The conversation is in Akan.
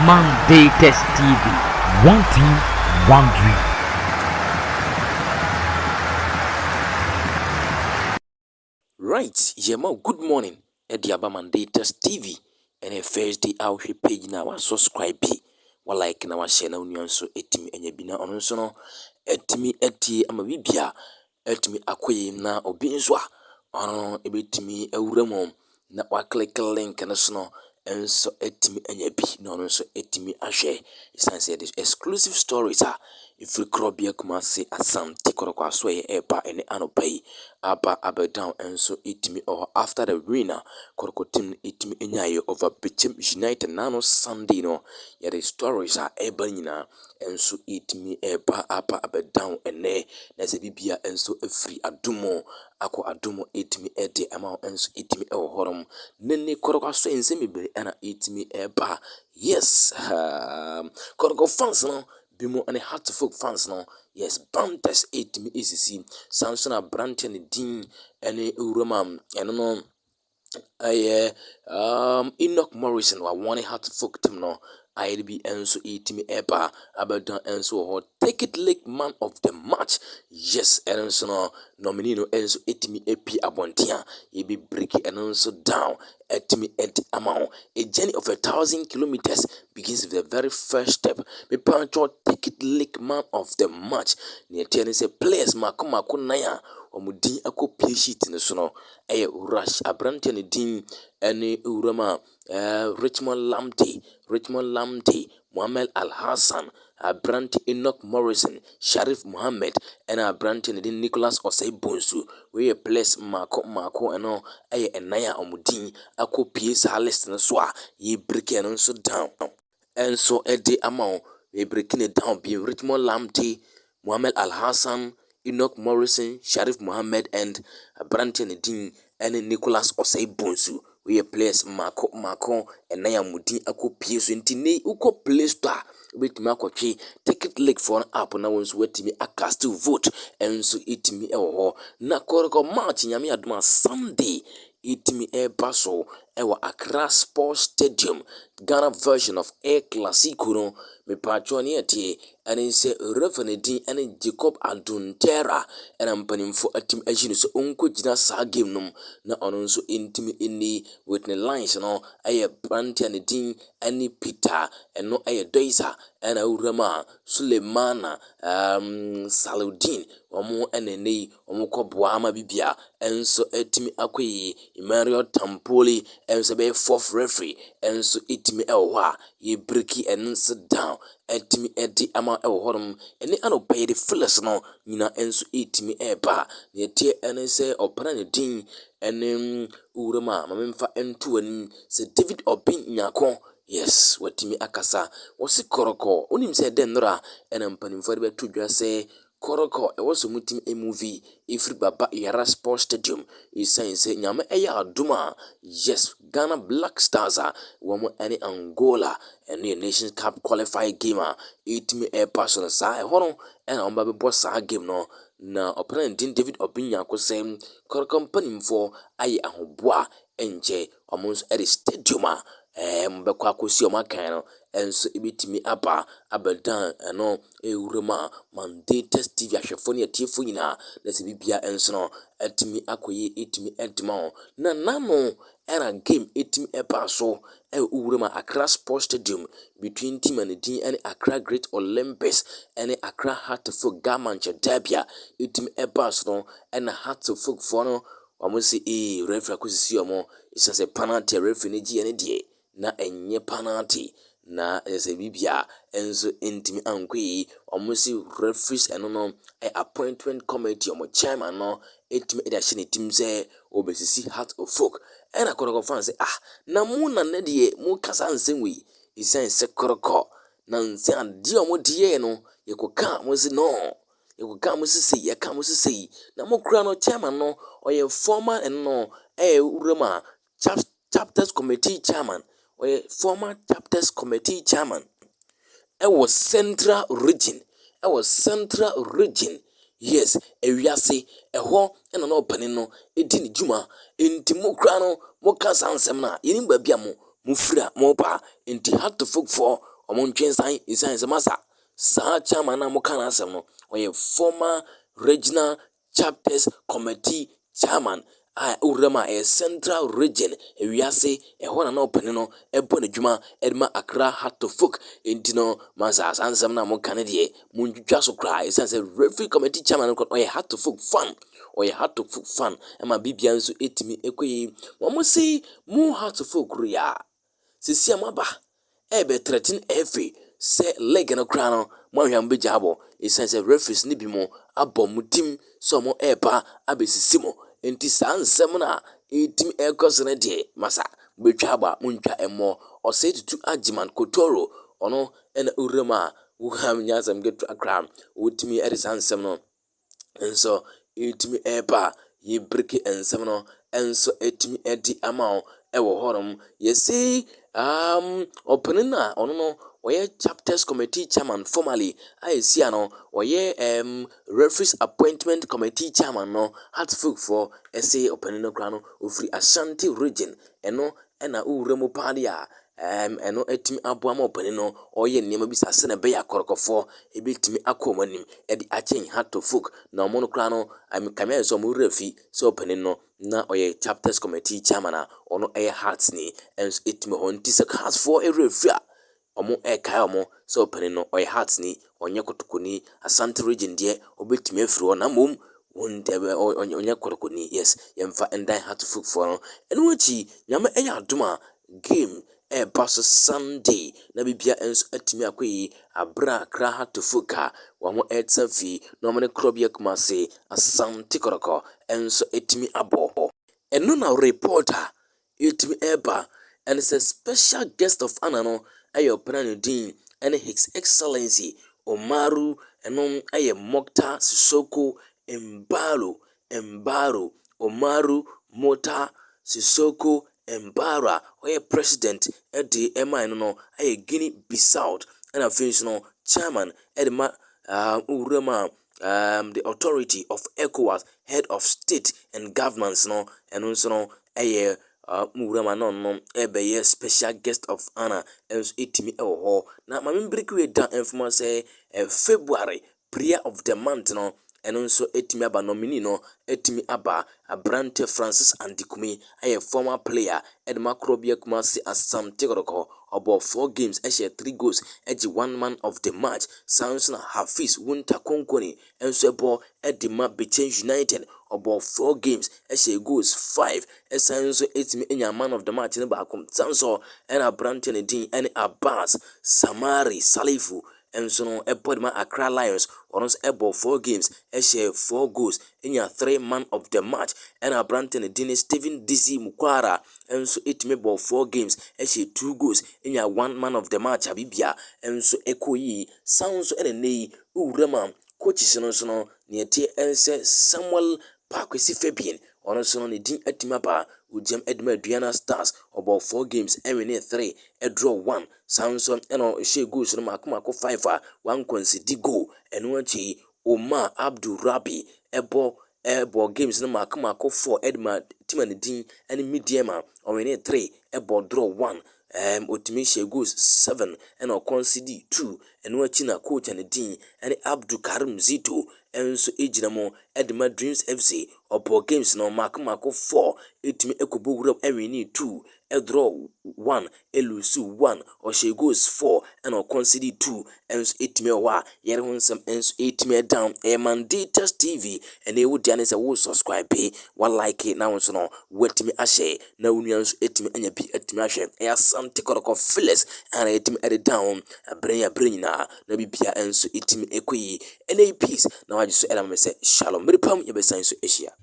Mandators TV. One team, one dream. Right, yɛma wo good morning ɛde aba Mandators TV ɛne first day a wohwɛ page na wa subscribe bi, wa like na wa share na wo nua nso ɛtumi anya bi na ɔno nso no ɛtumi atie ama bibia ɛtumi akɔ yie na obi nso a ɔno ɛbɛtumi awura mu na wa click link no so no nso atumi anya bi na ɔno nso atumi ahwɛ, ɛsiane sɛ yɛde exclusive stories a ɛfiri korɔbea Kumase Asante Kɔtɔkɔ aso a ɛyɛ ɛreba ɛne anɔpa yi aba abɛdown nso ɛtumi ɛwɔ after the win a Kɔtɔkɔ team no ɛtumi nyaeɛ over Bechem United nano Sunday no. Yɛde stories a ɛreba nyinaa nso ɛtumi ɛreba aba abɛdown ɛnɛ na sɛ bibia nso ɛfiri adom akɔ adom ɛtumi ɛde ama wo nso ɛtumi ɛwɔ hɔnom ne ne Kɔtɔkɔ aso nsɛm bebree ɛna ɛtumi ɛreba. Yes, Kɔtɔkɔ fans no bi mu ne Hearts of Oak fans no, yes, banters ɛtumi ɛsisi saa nso na aberanteɛ ne din ɛne ewuram a ɛno no ɛyɛ Enoch Morrison wa wɔne Hearts of Oak team no ayɛ bi nso ɛtumi ɛba abɛdan nso wɔ hɔ. Take It League man of the match, yes, ɛno nso no nominee no nso ɛtumi apie abɔnten a yɛbi break ɛno nso down ɛtumi ɛde ama wo. A journey of 1,000 kilometers begins with the very first step. Mepatwɔ, Take It League man of the match nea ɛteɛ ne sɛ players mako mako nan a wɔn din akɔ pie sheet no so no ɛyɛ Rush aberanteɛ ne din ɛne ewuram a Richmond Lamptey, Richmond Lamptey, Mohammed Alhassan, aberante Enoch Morrison, Sharif Mohammed ɛna aberante ne din Nicholas Osei Bonsu. Wei yɛ players mmaako mmaako, ɛno ɛyɛ ɛnan a wɔn din akɔ pie saa list no so a yɛre break ɛno nso down ɛnso ɛde ama wo. Yɛ break ne down bio: Richmond Lamptey, Mohammed Alhassan, Enoch Morrison, Sharif Mohammed and aberante ne din ɛne Nicholas Osei Bonsu. Wei yɛ players mmaako mmaako ɛnan a wɔn din akɔ pie so. Nti ne wokɔ Play Store a, wobɛtumi akɔtwe Take It League foɔ no app na wɔn nso watumi a cast vote ɛnso ɛtumi ɛwɔ hɔ. Na Kɔtɔkɔ match, Nyame adom a, Sunday ɛtumi ɛreba so ɛwɔ Accra Sports Stadium, Ghana version of El Clasico no, mepatwɔ ne yɛteɛ ɛne sɛ referee ne din ɛne Jacob Aduntera ɛna mpanimfoɔ atumi ayi no sɛ ɔnkɔgyina saa game no mu na ɔno nso ntumi nni with ne lines no. Ɛyɛ aberanteɛ a ne din ɛne Peter, ɛno ɛyɛ Doisa, ɛna owuram a Sulemana Saludin, wɔn ɛna ɛnɛ yi wɔn kɔboa ama bibia ɛnso atumi akɔ yie. Emmanuel Tampoli ɛnso bɛyɛ fourth referee ɛnso ɛtumi ɛwɔ hɔ a yɛ break ɛno nso down ɛtumi ɛde ama ɛwɔ hɔnom. Ɛne anɔpa yi de fillers no nyinaa nso ɛtumi ɛreba. Deɛ ɛteɛ ɛne sɛ ɔpana ne din ɛne owuram a maame mfa nto anim sɛ David Obeng Nyako. Yes, watumi akasa. Wɔsi Kɔtɔkɔ, wonim sɛ ɛdɛ nnora ɛna mpanimfoɔ de bɛto dwa sɛ Kɔtɔkɔ ɛwɔ sɛ ɔmo e move ɛfiri Baba Yara Sports Stadium, ɛsiane sɛ Nyame ɛyɛ adom a, yes, Ghana Black Stars a wɔn ɛne Angola, ɛno yɛ Nations Cup qualified game a ɛtumi ɛreba so no, saa ɛhɔ no ɛna wɔn ba bɛbɔ saa game no. Na ɔpɛrɛ din David Obeng Nyako sɛ Kɔtɔkɔ mpanimfoɔ ayɛ ahoboa, ɛnkyɛ wɔn nso ɛde stadium a bɛkɔ akɔsi wɔn akan no nso ebɛtumi aba abɛdan ɛno ewura mu a Mandators TV ahwɛfoɔ ne atiefoɔ nyinaa na sɛ bibia nso no ɛtumi akɔ yie, ɛtumi ɛdema wɔn. Na nano ɛna game ɛtumi ɛba so ɛwɔ owura mu a Accra Sports Stadium between team a ne din ɛne Accra Great Olympics ɛne Accra Hearts of Oak, Ga Mantse derby a ɛtumi ɛba so no, ɛna Hearts of Oak foɔ no wɔn sɛ ee referee akɔsisi wɔn, ɛsiane sɛ penalty a referee no gyeɛ ne deɛ na ɛnyɛ penalty na ɛsɛ sɛ bibia nso ntumi ankɔ yi. Wɔn si referees ɛno no ɛ appointment committee, wɔn chairman no ɛtumi ɛde ahyɛ ne tirim sɛ ɔbɛsisi Hearts of Oak. Ɛna Kɔtɔkɔ fans sɛ, ah, na mo na ne deɛ mo kasa nsɛm wei, ɛsiane sɛ Kɔtɔkɔ na nsɛ adeɛ a wɔde yɛɛ no, yɛkɔka mo sɛ no, yɛkɔka mo sɛ sei, yɛka mo sɛ sei, na mo kura no chairman no ɔyɛ former ɛno no ɛyɛ wuram a chapters committee chairman, ɔyɛ former chapters committee chairman ɛwɔ Central Region, ɛwɔ Central Region, yes, ewiase ɛhɔ ɛna na ɔpanin no edi ne dwuma. Nti mo kura no mo ka saa nsɛm no a yɛnim baabi a mo mo firi a mo ba. Nti Hearts of Oak foɔ Wɔn ntwe nsan ɛsiane sɛ masa saa chairman no a moka n'asɛm no, ɔyɛ former regional chapters committee chairman a owura mu a ɛyɛ Central Region ewiase ɛhɔ na ɔpanin no ɛbɔ n'adwuma ɛde ma Accra Hearts of Oak. Nti no masa, saa nsɛm no a moka no deɛ, montwitwa so koraa, ɛsiane sɛ referee committee chairman no ɔyɛ Hearts of Oak fan, ɔyɛ Hearts of Oak fan ɛma biribia nso ɛtumi ɛkɔ yie. Wɔn se mo Hearts of Oak a sisi a moaba ɛbɛ threaten FA sɛ league no koraa no, mo ahwɛ a mobɛgya abɔ, ɛsiane sɛ referees no bi mo abɔ mo tim sɛ ɔmo ɛreba abɛsisi mo. Nti saa nsɛm no a ɛtumi ɛrekɔ so no deɛ, masa, mobɛtwa abɔ a montwa ɛmmɔ. Ɔsɛe Tutu Agyeman Kotoro, ɔno ɛna owura mu a woham nyɛ asɛm ketewa koraa. Wɔtumi ɛde saa nsɛm no nso ɛtumi ɛreba a yɛbreak nsɛm no nso ɛtumi ɛde ama wo ɛwɔ hɔnom. Yɛsi ɔpanin a ɔno no ɔyɛ chapters committee chairman formerly a esi ano ɔyɛ referees appointment committee chairman no, Hearts of Oak foɔ ɛsɛ ɔpanin no koraa no ofiri Ashanti Region. Ɛno ɛna owura mu paa deɛ a ɛno atumi aboa ma ɔpanin no ɔreyɛ nneɛma bi saa sɛnea ɛbɛyɛ akɔrɔkɔfoɔ ebɛtumi akɔ wɔn anim ɛde akyɛn Hearts of Oak. Na wɔn no koraa no kame ayɛ sɛ wɔn werɛ fi sɛ ɔpanin no na ɔyɛ chapters committee chairman a ɔno ɛyɛ Hearts ni ɛnso ɛtumi hɔ. Nti sɛ Hearts foɔ werɛ fi a, wɔn ɛrekae wɔn sɛ ɔpanin no ɔyɛ Hearts ni, ɔnyɛ Kotokoni. Asante Region deɛ, ɔbɛtumi afiri hɔ na mmom ɔnyɛ Kotokoni. Yes, yɛmfa ndan Hearts of Oak foɔ no. Ɛno akyi, Nyame ɛyɛ adom a, game ɛreba so Sunday na biribia nso atumi akɔ yi abere a Accra Hearts of Oak a wɔn ɛretena fie na wɔn ne Korɔbea Kumase Asante Kɔtɔkɔ nso atumi abɔ. Ɛno na report a ɛtumi ɛreba ɛne sɛ special guest of honour no ɛyɛ ɔpanin a ne din ɛne His Excellency Umaru, ɛno ɛyɛ Mukhtar Sissoco Embalo, Umaru Mukhtar Sissoco Embalo a ɔyɛ president ɛde ɛma no ɛyɛ Guinea Bissau, ɛna afei nso no chairman ɛde ma owura mu a the authority of ECOWAS head of state and governments no, ɛno nso no ɛyɛ nwura mu a na ɔno ɛbɛyɛ special guest of honour nso ɛtumi ɛwɔ hɔ. Na maame break wei da mfoma sɛ February player of the month no, ɛno nso ɛtumi aba, nominee no ɛtumi aba. Aberante Francis Andikumi ɛyɛ former player ɛde ma Korɔbea Kumasi Asante Kɔtɔkɔ. Ɔbɔ four games, ɛhyɛ three goals, ɛgye one man of the match. Saa nso na Hafiz Wunta Konkoni nso ɛbɔ ɛde ma Bechem United. Ɔbɔ four games, ɛhyɛ goals five, ɛsan nso ɛtumi anya man of the match no baako. Saa nso ɛna aberante ne din ɛne Abbas Samari Salifu nso no ɛbɔ de ma Accra Lions. Ɔno nso ɛbɔ four games, ɛhyɛ four goals, ɛnya three man of the match. Ɛna aberante ne din ne Stephen Dizzy Mukwara nso ɛtumi bɔ four games, ɛhyɛ two goals, ɛnya one man of the match. Abibia nso ɛkɔ yie. Saa nso ɛna nne yi owura mu a coaches no nso no, nea ɛte ɛnsɛ Samuel Pakwesi Fabian, ɔno nso no ne din atumi aba. Ogyam ɛde ma Aduana Stars. Ɔbɔ four games, ɛwin three, ɛdraw one. Saa nso ɛna ɔhyɛ goals no mako mako five a one concede goal. Ɛno akyi, Omar Abdul Rabi ɛbɔ games no mako mako four ɛde ma team a ne din ɛne Medeama. Ɔwin three, ɛbɔ draw one, otumi hyɛ goals seven ɛna ɔconcede two. Ɛno akyi na coach a ne din ɛne Abdul Karim Zito nso gyina mu ɛde ma Dreams FC. Ɔbɔ games no mako mako four, ɛtumi ɛkɔbɔ wura, ɛwin two, ɛdraw one, ɛlose one. Ɔhyɛ goals four ɛna ɔconcede two. Ɛnso ɛtumi wɔ hɔ a yɛre ho nsɛm nso ɛtumi ɛdown. Ɛyɛ Mandatus TV. Ɛna ɛwɔ dua ne sɛ wo subscribe, wa like, na wo nso no watumi ahyɛ na wo nua nso ɛtumi anya bi ɛtumi ahwɛ. Ɛyɛ Asante Kɔtɔkɔ Phyllis ɛna ɛtumi ɛde down abere yɛ abere nyinaa na bibia nso ɛtumi ɛkɔ yie. Ɛna peace na wagye so ɛna mɛ sɛ shalom. Mmerepam yɛbɛsan so ahyia.